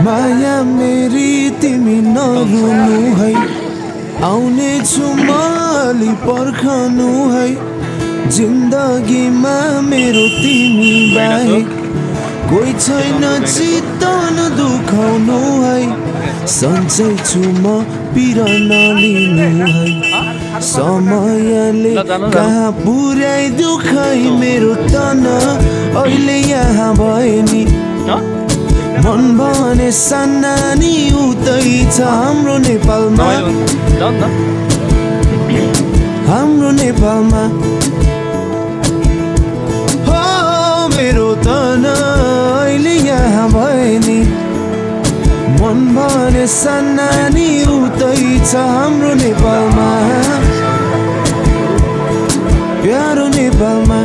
माया मेरी तिमी नरुनु है आउने छु माली पर्खनु है जिन्दगीमा मेरो तिमी बाहेक कोही छैन चित्तन दुखाउनु है सन्चै छु म पिर नलिनु है समयले कहाँ पुर्याइदियो खै मेरो तन अहिले यहाँ भए नि मन भने सन्नानी उतै छ हाम्रो नेपालमा हो मेरो तन अहिले यहाँ भए नि मन भने सन्नानी उतै छ हाम्रो नेपालमा प्यारो नेपालमा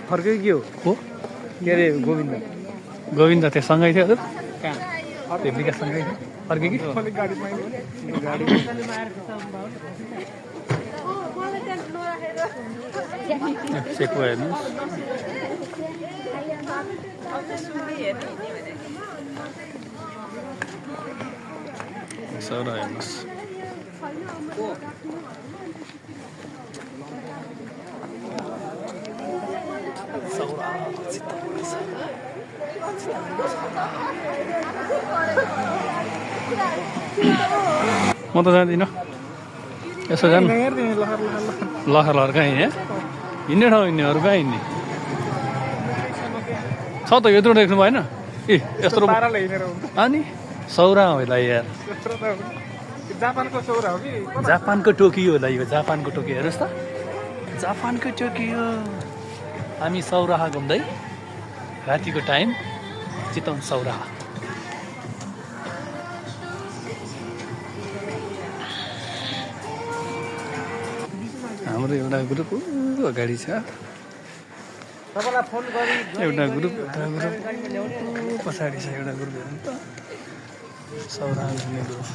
फर्कै के हो के अरे गोविन्द त्यो सँगै थियो त्यो विकाससँगै थियो फर्कै कि सेको हेर्नुहोस् सर हेर्नुहोस् म त जान्दिनँ यसो जानु लहर लहर कहाँ हिँड्ने हिँड्ने ठाउँ हिँड्नेहरू कहाँ हिँड्ने छ त यत्रो देख्नु भएन ए यत्रो अनि सौरा होला यार जापानको टोकियो होला यो जापानको टोकियो हेर्नुहोस् त जापानको टोकियो हामी सौराहा घुम्दै रातिको टाइम चितवन सौराहा हाम्रो एउटा ग्रुप अगाडि छ एउटा ग्रुप पछाडि छ एउटा ग्रुप हेर्नु त सौराहा घुम्ने ग्रुप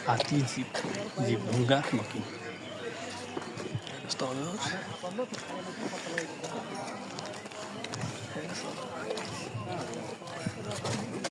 हात्ती जीप ढुङ्गा मकिन यस्तो